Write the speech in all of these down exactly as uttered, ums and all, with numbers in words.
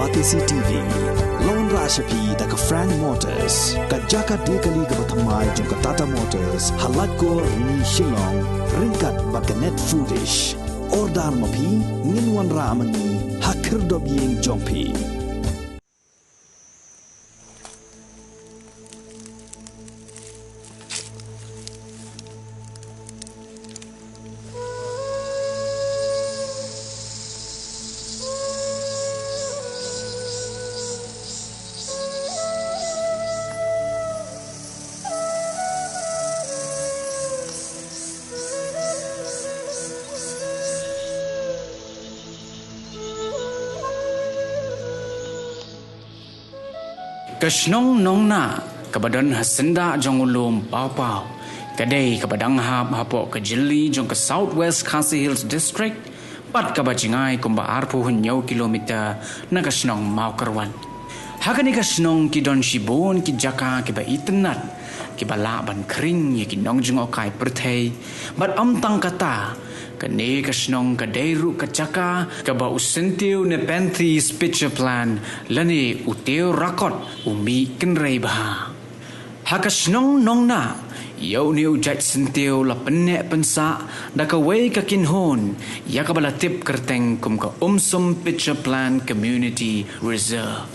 Batesi T V, la wanrah sha phi da ka Frank Motors, ka jaka die kali kaba thymmai jong ka Tata Motors, ha Laitkor Rni Shillong, ryngkat bad ka Net Foodish. Order ma phi, ngin wanrah ma ngi ha khyrdop ïing jong phi. Ka shnong Nongnah, kaba don ha syndah jong u lum Pawpaw, ka dei kaba dang hap hapoh ka jylli jong ka South West Khasi Hills District, bad kaba jngai kumba arphew hynñiew kilometer na ka shnong Mawkyrwat. Ha kane ka shnong ki don shibun ki jaka kiba itynnad, kiba lah ban khring ïa ki nongjngohkai pyrthei, bad ym tang kata, kane ka shnong ka dei ruh ka jaka kaba u syntiew Nepenthes Pitcher Plant lane u tiew rakot u mih kynrei bha. Ha ka shnong Nongnah, ïa une u jait syntiew la pynneh pynsah da kawei ka kynhun, ïa kaba la tip kyrteng kum ka Umsum Pitcher Plant Community Reserve.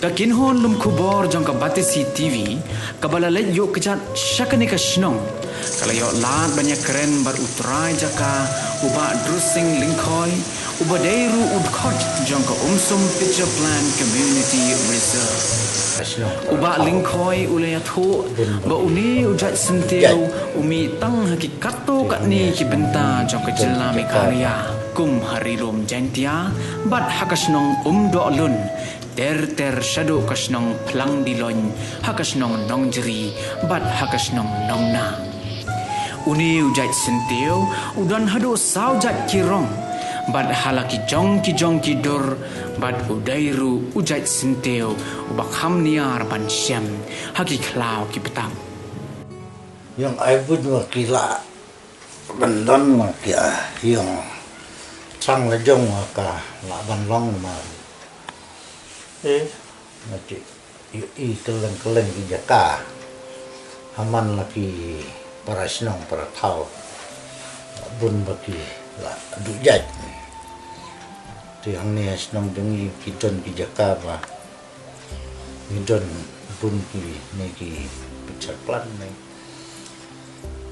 Ka kynhun lum khubor jong ka Batesi T V, kaba la leit ïuh kjat sha kane ka shnong, ka la ïoh lad ban ïakren bad u trai jaka, u Bah Drusing Lyngkhoi, uba dei ruh u dkhot jong ka Umsum Pitcher Plant Community Reserve. U Bah Lyngkhoi u la ïathuh ba une u jait syntiew u mih tang ha ki katto katne ki bynta jong ka jylla Meghalaya, kum ha Ri Lum Jaiñtia bad ha ka shnong Umdohlun, ter ter shaduh ka shnong Phlangdiloiñ, ha ka shnong Nongjri bad ha ka shnong Nongnah. Une u jait syntiew u don haduh saw jait ki rong, bad ha la ki jong ki jong ki dur, bad u dei ruh u jait syntiew uba kham niar ban shem ha ki khlaw ki btap. Ïong ai bud ma ki la ban don ma ki, ah, ïong thrang la jong ma ka la ban long ma. Eh, ma ki ïohi kylleng kylleng ki jaka. Haman la ki para shnong para thaw, bun ba ki la duh jait. Te hangne shnong jong ngi ki don ki jaka ba ngi don bun kine ki pitcher plant ne.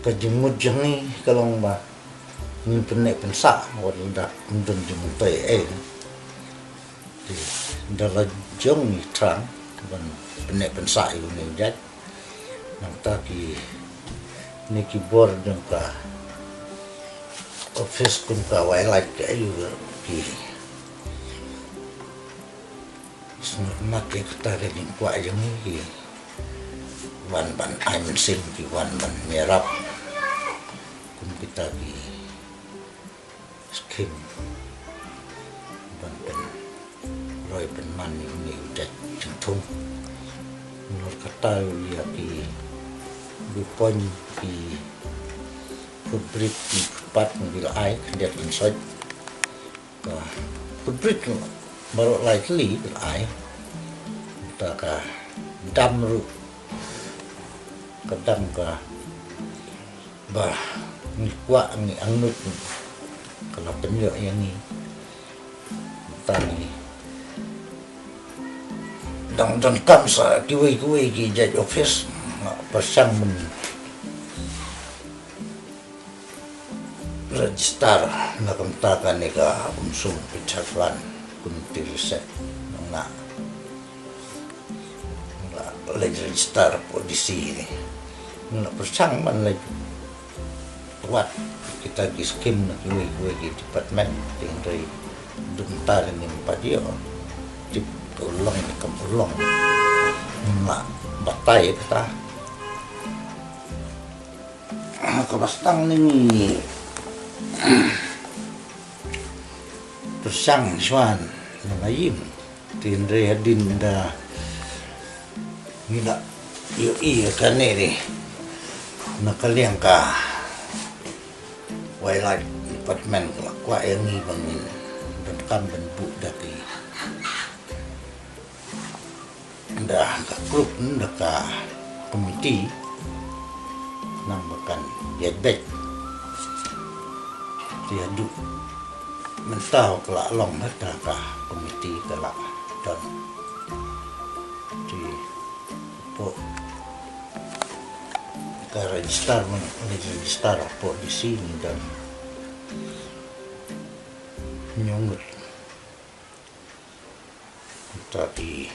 Ka jingmut jong ngi ka long ba ngin pynneh pynsah wat la dak ym don jingmyntoi ei. Te da la jong ngi thrang ban pynneh pynsah ïa une u jait. Nangta kine ki bor jong ka office kum ka Wildlife ka aiu ki sngewtynnat ïa kata ka jingkwah jong ngi, ki wan ban ai mynsiem, ki wan ban ïarap kum kita ki skim ban pynroi pynman ïa une u jait jingthung. Nalor kata ïa ki bipon, ki footbridge, ki footpath ngi la ai khyndiat khynsoit. Ka footbridge baroh lai tylli ka la ai. Nangta ka dam ruh, ka dam ka ba ngi kwah ngi angnud ka la pynïoh ïa ngi. Nangta ngi dang donkam sa kiwei kiwei ki jait office, nga pyrshang ban register na ka bynta kane ka Umsum Pitcher Plant Community Reserve. Nga la leit register hapoh D C ne. Nga la pyrshang ban leit wad kita ki skim na kiwei kiwei ki department, te hynrei dang tang ngim pat ïoh tip ka urlong ne kam urlong. Nga la batai kata. Kaba sdang ne ngi pyrshang shuwa na la ïing. Te hynrei hadien da ngi la ïohi ïa kane de, Na ka liang ka Wildlife Department ka la kwah ïa ngi ba ngin donkam ban buh da ki, da ka group, da ka komiti, nang ba kan ïaid beit. Te haduh mynta ka la long, na ka, ka komiti ka la don. Te hapoh ka register, man, register hapoh D C ngi don hynñiew ngut. Te ki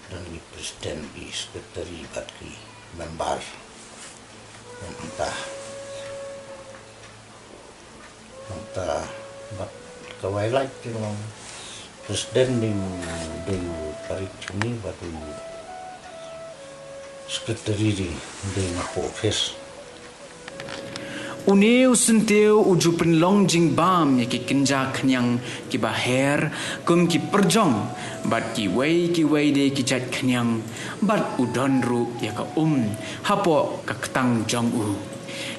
don ki president, ki secretary bad ki member. Nangta, nangta bad ka Wildlife te long, president dei u, dei u Tarik Chuni bad u secretary dei, dei u Napoh Office. Une u syntiew u ju pynlong jingbam ïa ki kynja khñiang kiba her, kum ki pyrjong bad kiwei kiwei de ki jait khñiang, bad u don ruh ïa ka um hapoh ka ktang jong u.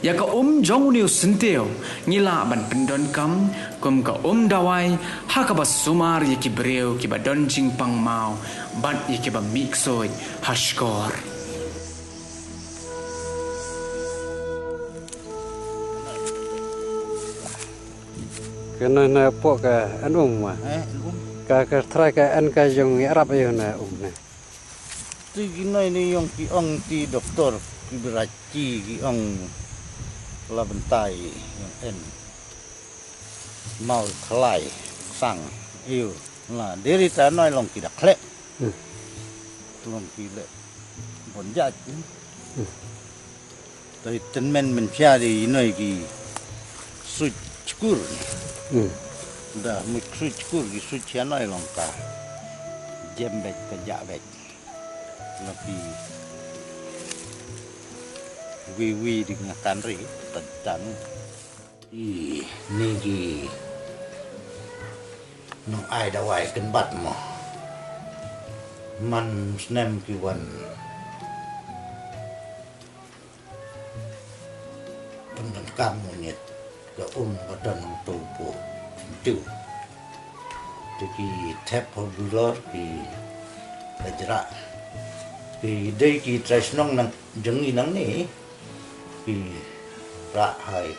Ïa ka um jong une u syntiew ngi lah ban pyndonkam kum ka um dawai ha kaba sumar ïa ki briew kiba don jingpang maw bad ïa kiba mih ksuid ha shkor. Kane na pok ka an um ma. Eh, an um. Ka, ka trai ka an ka jong i arab ayo na um na. Ti ki noi ni yong ki ong ti doktor ki berai ti ki ong la bentai yong en. Mau khlai sang ayo. La deri ta noi long ki da khlek. Hmm. Long ki le bon jait. Hmm. Te tynmen mynshwa de i noi ki suit chkur. Hmm. Da mut suit chkur ki suit shwa noi long ka jem beit ka jah beit. Long ki wi wi di nga kan ri ta tang. I ni ki nong ai dawai kynbat mo. Man snem ki wan pyndonkam mo nyet ka um ka don nang tu po tu. Te ki thep ho bilor ki ka jrah. Ki dei ki trai shnong nang jong ngi nangne. Ki rah hai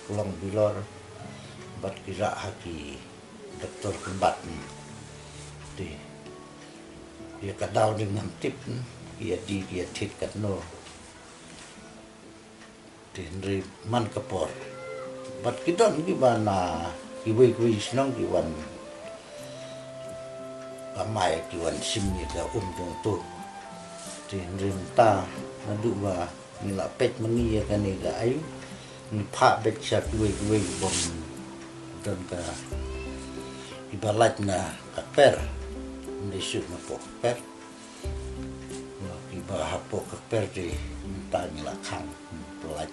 klong bilor bad ki rah ha ki doktor kynbat. Te ïa ka daw dei ngam tip, ki ïa di ki ïa thied katno. Te hynrei man ka por bad ki don kiba na kiwei kiwei shnong ki wan kamai, ki wan shim ïa ka um jong to. Te hynrei mynta naduh ba ngi la peit ma ngi ïa kane ka ayu, ngi phah beit sha kiwei kiwei bym don ka, kiba lait na ka per. Ngi shu na pok per. Kiba hapoh ka per te mynta ngi la khang, pynlait.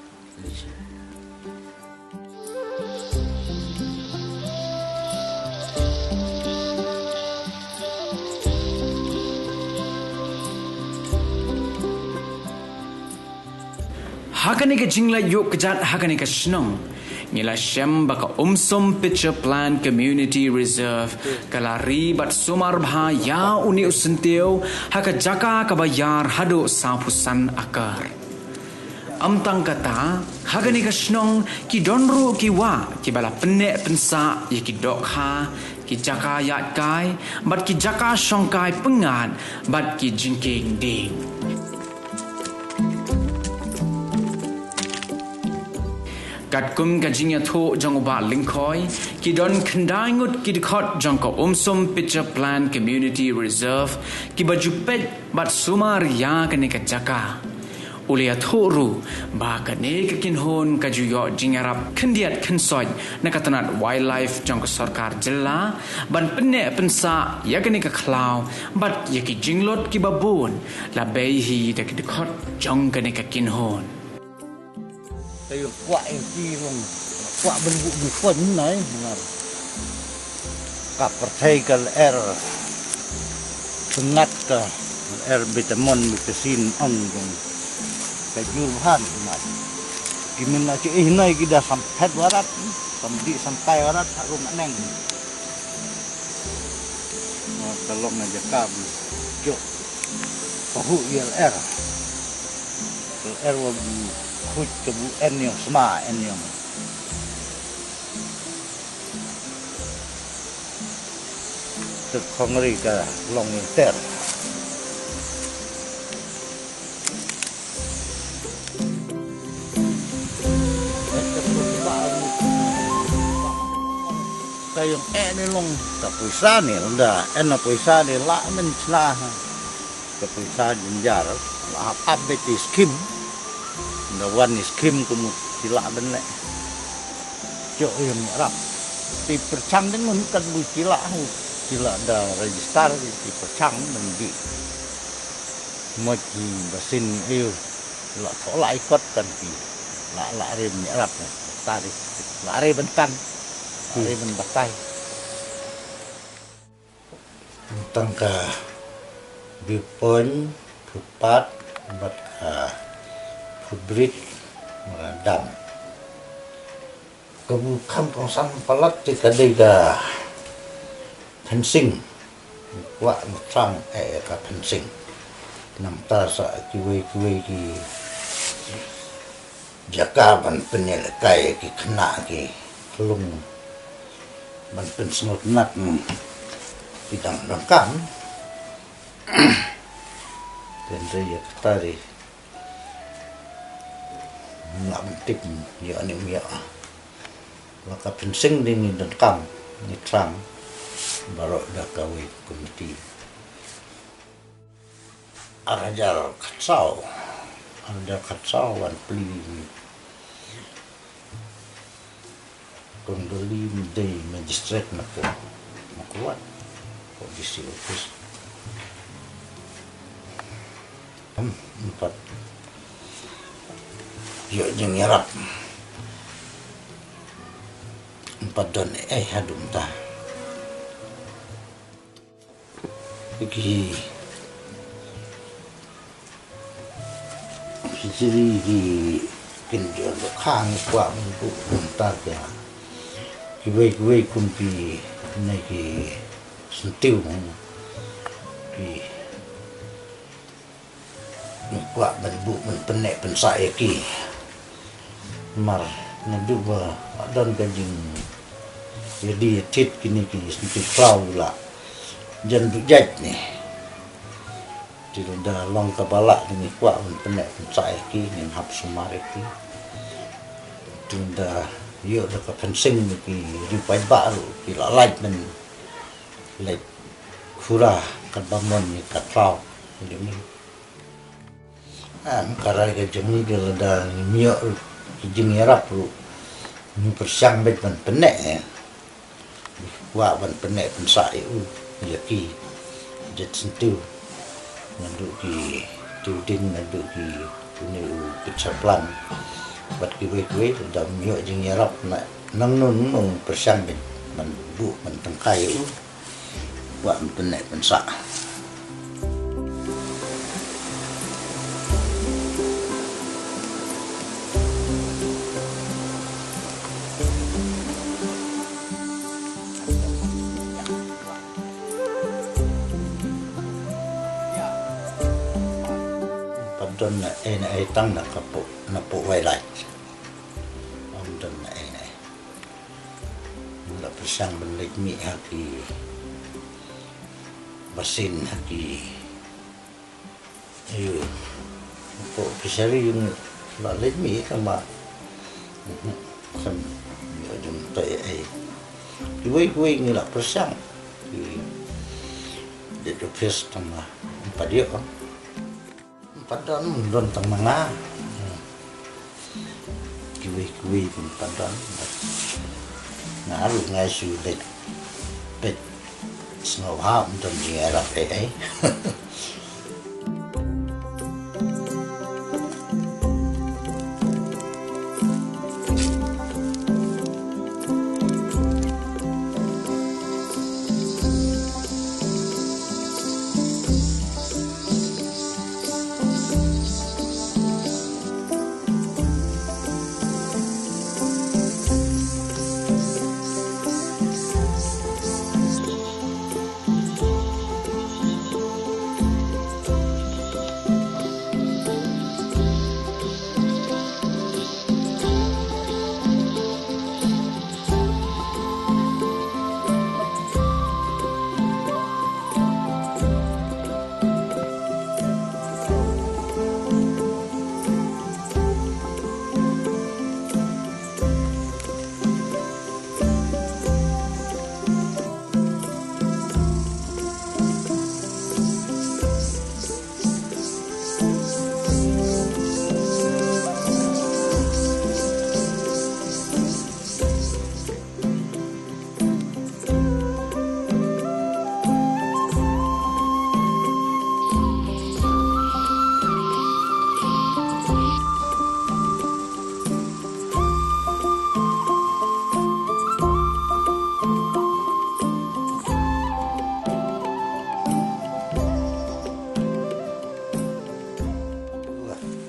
Ha kane ka jinglait ïuh kjat ha kane ka shnong, ngi la shem ba ka Umsum Pitcher Plan Community Reserve ka la ri bad sumar bha ïa une u syntiew ha ka jaka kaba ïar haduh sawphew san akar. Ym tang kata, ha kane ka shnong ki don ruh ki wah kiba la pynneh pynsah ïa ki dohkha, ki jaka ïaid kai bad ki jaka shong kai pyngngad bad ki jingkieng dieng. Katkum ka jingïathuh jong u Bah Lyngkhoi, ki don khyndai ngut ki dkhot jong ka Umsum Pitcher Plan Community Reserve kiba ju peit bad sumar ïa kane ka jaka. U la ïathuh ruh ba kane ka kynhun ka ju ïoh jingïarap khyndiat khynsoit na ka tnat wildlife jong ka sorkar jylla ban pynneh pynsah ïa kane ka khlaw bad ïa ki jinglut kiba bun la bei hi da ki dkhot jong kane ka kynhun. Tayo kwah ïa ki long, kwah bynbu bynpon nai ngar. Ka pyrthei ka lyer, syngat ka lyer, bitamon bitasin ong dong. Ka Jur bhan mat. Ki min na ci eh noi ki da sam phet warat, sam di sam kai warat harum aneng. Ka long na jaka bu jok. Pahu yel er. Yel er wa bu huj ka bu en yong sma en yong. Te khongri ka long yong ter. Ka yong eh ni long ka pisa ni lada en na pisa ni la men chna ha. Ka pisa jinjar la ap ap beti skim. Nda wan ni skim kumu sila ben le. Cok yong rap. Ti perchang dengan kat bu sila hu. Sila da register ti perchang ben di. Mo ki basin ayu. La thola ikot kan ti. La la re men rap ne. Tari. La re ben tan. La re ben batai. Tang ka viewpoint, footpath, bad ka footbridge, bad ka dam. Ka bu kham kongsan palat te ka dei ka fencing. Kwah ngi thrang eh ka fencing. Namar sa kiwei kiwei ki jaka ban pynïalehkai ki khynnah ki khlung ban pynsngewtynnat ki dang donkam. Tynrai ïa kata dei. Nga ban tip ïa ni ïa. La ka fencing dei ngi donkam ngi thrang baroh da kawei komiti. Ar hajar khatsaw, ar hajar khatsaw wan plie Kong Dolly, mdei magistrate na ko, na ko wat ko D C office. Em, empat. Ïoh jingïarap. Empat don eh haduh mynta. Ki, ki jri ki kin jor ba khang kwah mynta mynta ka. Kiwei kiwei kum ki ne ki syntiew ki. Ngi kwah ban buh ban pynneh pynsah ïa ki. Mar naduh ba don ka jingïadie thied kine ki syntiew khlaw la jan buh jait ne. Te lada long kaba lah ngi kwah ban pynneh pynsah ïa ki, ngin hap sumar ïa ki. Te lada ïoh da ka fencing ne ki riew paidbah ruh ki la lait ban leit khura katba mon ïa ka khlaw. Em, ka rai ka jong ngi ka lada ngi ïoh ruh ki jingïarap ruh ngi pyrshang beit ban pynneh, eh. Kwah ban pynneh pynsah ïa u ïa ki jait syntiew. Naduh ki Tiwding, naduh ki une u Pynshaplang bad kiwei kiwei, lada ym ïoh jingïarap na nangno nangno pyrshang beit ban buh ban tyngkai ïa u. Kwah ban pynneh pynsah. Pat don na ei na ei tang na ka poh, na poh wildlife. Ym don na ei na ei. Nga la pyrshang ban leit mih ha ki basin, ha ki, aïu, poh fishery, nga la leit mih tang ba, mhm, kan ïoh jong tai ei. Kiwei kiwei ngi la pyrshang. Ki leit office tang ba ym pat ïoh. Ym pat don, don tang ma nga. Kiwei kiwei ym pat don. Nga ruh nga shu leit peit sngewbha, ym don jingïarap ei ei.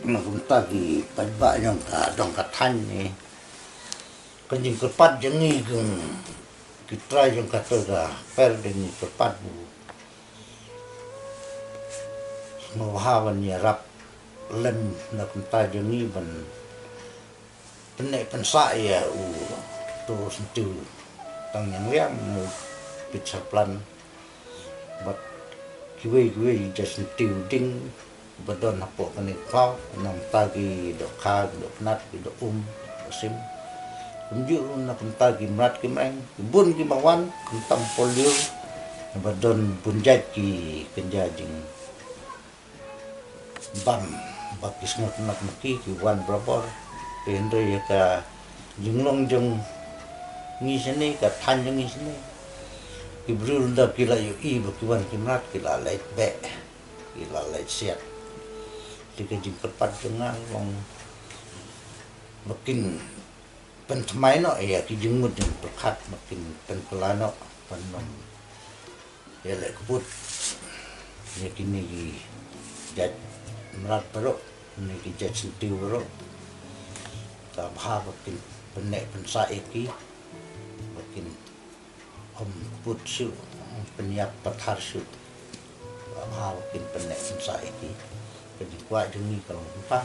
Na kumta ki paidbah jong ka dong ka thaiñ ne, ka jingkyrpad jong ngi, ki trai jong kata ka per, da ngi kyrpad u sngewbha ban ïarap lem na kumta jong ngi ban pynneh pynsah ïa u to syntiew tang ñiangriang, u pit sa plan bad kiwei kiwei jait syntiew ding ba don hapoh kane ka thaw, na kumta ki dohkha, ki dohknat, ki dohum, dohsim. Kumjuh na kumta ki mrad ki mreng, ki bun ki ba wan, khamtam por lyiur, ba don bun jait ki kynja jing bam, ba ki sngewtynnat ma ki, ki wan barabor. Te hynrei ïa ka jinglong jong ngi shane, ka thaiñ jong ngi shane, ki briew lynda ki la ïohi ba ki wan ki mrad, ki la leit beh, ki la leit siat. Te ka jingkyrpad jong nga long ba kin pynthymmai noh ïa ki jingmut jingpyrkhat, ba kin pynkylla noh ban ym ïaleh kput ïa kine ki jait mrad baroh, kine ki jait syntiew baroh. Ka bha ba kin pynneh pynsah ïa ki, ba kin ym kput shuh, ym pynïap pathar shuh. Ka bha ba kin pynneh pynsah ïa ki. Ka jingkwah jong ngi ka long kumta.